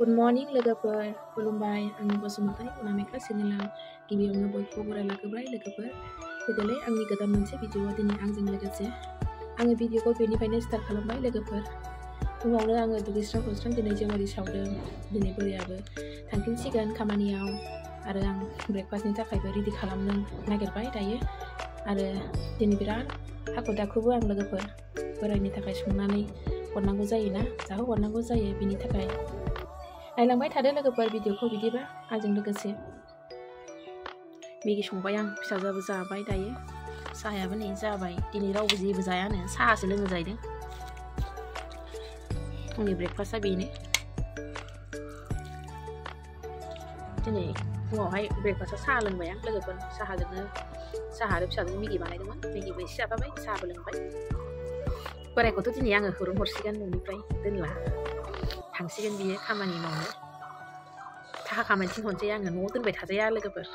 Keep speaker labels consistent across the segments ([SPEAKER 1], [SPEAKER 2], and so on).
[SPEAKER 1] Good morning लोगोफोर खुलुमबाय आंनि बसुमतारी अनामिका चेनेलाव गिबियावनो बयखौबो बरायलाखोबाय लोगोफोर फैदोलाय आंनि गोदान मोनसे भिडिअ दिनै आंजों लोगोसे आङो भिडिअखौ बेनिफ्रायनो स्टार्ट खालामबाय लोगोफोर फुङावनो आङो दुगैस्रां लोबस्रां दिनै जेवारि सावदों दिनै बोरायाबो थांफिनसिगोन खामानियाव आरो आं ब्रेकफास्टनि थाखायबो रेडि खालामनो नागिरबाय दायो आरो दिनै बिराद हाखु दाखुबो आं लोगोफोर बोरायनि थाखाय संनानै हरनांगौ जायोना जाहोहरनांगौ जायो बिनि थाखाय नायलांबाय थादो लोगोफोर भिडिअखौ बिदिबा आंजों लोगोसे मेगि संबाय आं फिसाजोआबो जाबाय दायो साहायाबो नै जाबाय दिनै रावबो जेबो जायानो साहासो लोङो जाहैदों फुंनि ब्रेकफास्टआ बेनो दिनै फुङावहाय ब्रेकफास्टआव साहा लोंबाय आं लोगोफोर साहा आरो फिसाजों मेगि बानायदोंमोन मेगिबो एसे जाफाबाय साहाबो लोंबाय बोरायखौथ' दिनै आङो हरसिगोन न'निफ्राय दोनला थांसिगोन बियो खामानि मावनो थाखा खामायनो थिनहरसै आङो न'आव दोनबाय थाजाया लोगोफोर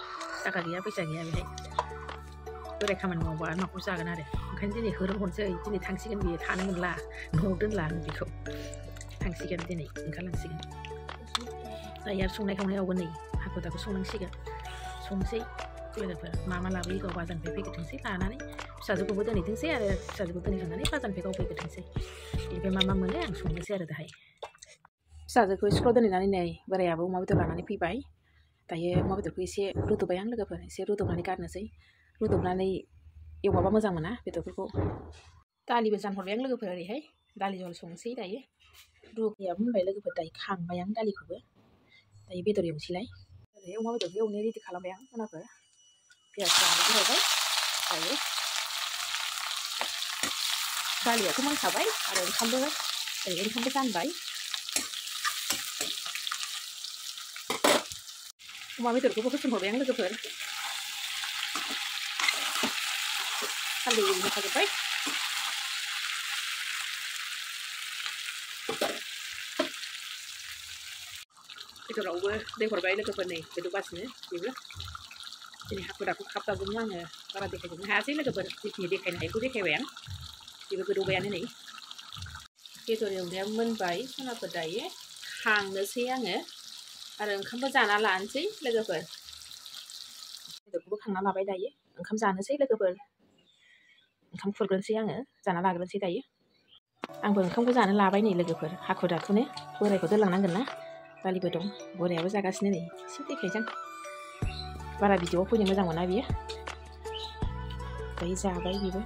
[SPEAKER 1] थाखा गैया फैसा गैया बेहाय बोराय खामानि मावबा माखौ जागोन आरो ओंखायनो दिनै हरसै दिनै थांसिगोन बियो थानो मोनला न'आव दोनला आं बेखौ थांसिगोन दिनै ओंखारलांसिगोन दायो आरो संनाय खावनायावबो नै हाखु दाखु संनांसिगोन संसै लोगोफोर मा लाबोयो गाव बाजारनिफ्राय फैग्रोथोंसै लानानै फिसाजोखौबो दोनहैथोंसै आरो फिसाजोखौ दोनहैखांनानै बाजारनिफ्राय गाव फैग्रोथोंसै बेनिफ्राय मा मोनो आं संनोसै आरो दाहाय फिसाजोखौ स्कुलाव दोनहैनानै नै बोरायाबो अमा बेदर लानानै फैबाय दायो अमा बेदरखौ एसे रुदबबाय आं लोगोफोर एसे रुदबनानै गारनोसै रुदबनानै एवबाबा मोजां मोना बेदरफोरखौ दालिबो जानहरबाय आं लोगोफोर ओरैहाय दालि जहल संनोसै दायो रुगायाबो मोनबाय लोगोफोर दायो खांबाय आं दालिखौबो दायो बेदर एवनोसैलाय ओरै अमा बेदरखौ एवनो रेडि खालामबाय आं खनाफोर पियास होनानै होबाय दायो दालियाथ' मोनखाबाय आरो ओंखामबो जानबाय अमा बेदरखौबो होसनहरबाय आं लोगोफोर हालदै होखाजोब्बाय बेदरावबो दै हरबाय लोगोफोर नै गोदौगासिनो बेबो दिनै हाखु दाखु खाबदाबजोंनो आङो बारा देखायजोबनो हायासै लोगोफोर जिखिनि देखायनो हायैखौ देखायबाय आं बेबो गोदौबायानो नै बेदर एवनाया मोनबाय सनाफोर दायो खांनोसै आङो आरो ओंखामबो जाना लानोसै लोगोफोर बेदरखौबो खांना लाबाय दायो ओंखाम जानोसै लोगोफोर ओंखाम खुरग्रोनोसै आङो जाना लाग्रोनोसै दायो आंबो ओंखामखौ जानो लाबाय नै लोगोफोर हाखु दाखुनो बोरायखौ दोनलांनांगोन ना दालिबो दं बोरायाबो जागासिनो नै एसे देखायजां बारा भिडिअआव फैनो मोजां मोना बियो दायो जाबाय बेबो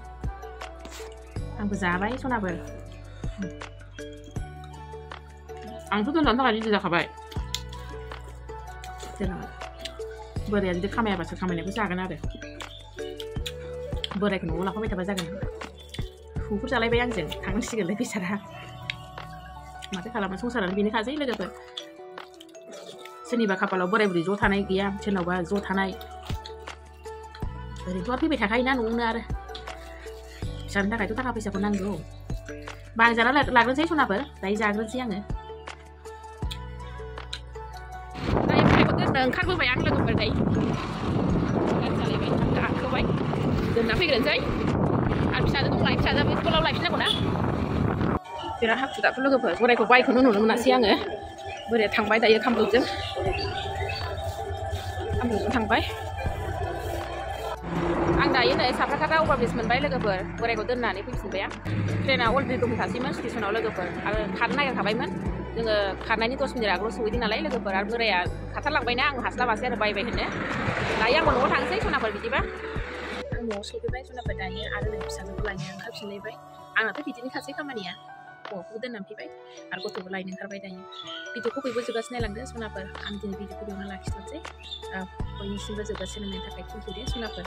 [SPEAKER 1] आंबो जाबाय सनाफोर आंथ' दोनलांनो थाखाय रेडि जाखाबाय बोराया जुदि खामायाबासो खामायनायखौ जागोन आरो बोरायखौ न'आव लाफाबाय थाबा जागोन हुफुर जालायबाय आंजों थांनांसिगोनलाय बेसारा माथो खालामनो संसारानो बेनोखासै लोगोफोर सोरनिबा खाफालाव बोराय बुरै ज' थानाय गैया सोरनावबा ज' थानाय ओरैनोथ' आरो फैबाय थाखायोना न'आवनो आरो फिसानि थाखायथ' थाखा फैसाखौ नांगौ बा आं जाना लाग्रोनोसै सनाफोर दायो जाग्रोनोसै आङो ओंखारबोबाय आं लोगोफोर दायो सालायबाय गाखोबाय दोनना फैग्रोनोसै आरो फिसाजो दंलाय फिसाजोआबो स्कुलाव लायफिननांगौ ना बिराद हाखु दाखु लोगोफोर बोरायखौ बाइकखौनो नुनो मोनासै आङो बोराया थांबाय दायो कामरुपजों थांबाय आं दायो नै साफ्राकाटा अभारब्रिज मोनबाय लोगोफोर बोरायखौ दोननानै फैफिनबाय आं ट्रेना अलरेडि दंखासैमोन स्टेसनाव लोगोफोर आरो खारनो नागिरखाबायमोन जोङो खारनायनि 10 मिनिट आगोलाव सहैदों नालाय लोगोफोर आरो बोराया खारथारलांबायना आं हास्लाबासै आरो बाय होनो दायो आंबो न'आव थांसै सनाफोर बिदिबा आं न'आव सफैबाय सनाफोर दायो आरो नै फिसाजोखौ लायनो ओंखारफिनलायबाय आंनाथ' बिदिनोखासै खामानिया हौवाखौबो दोननानै फैबाय आरो गथ'बो लायनो ओंखारबाय दायो भिडिअखौ बयबो जोबजासिम नायलांदो सनाफोर आं दिनै भिडिअखौ बेयावनो लाखिथ'नोसै बयनिसिमबो जोबजासिम नायनायनि थाखाय थेंकिउ दे सनाफोर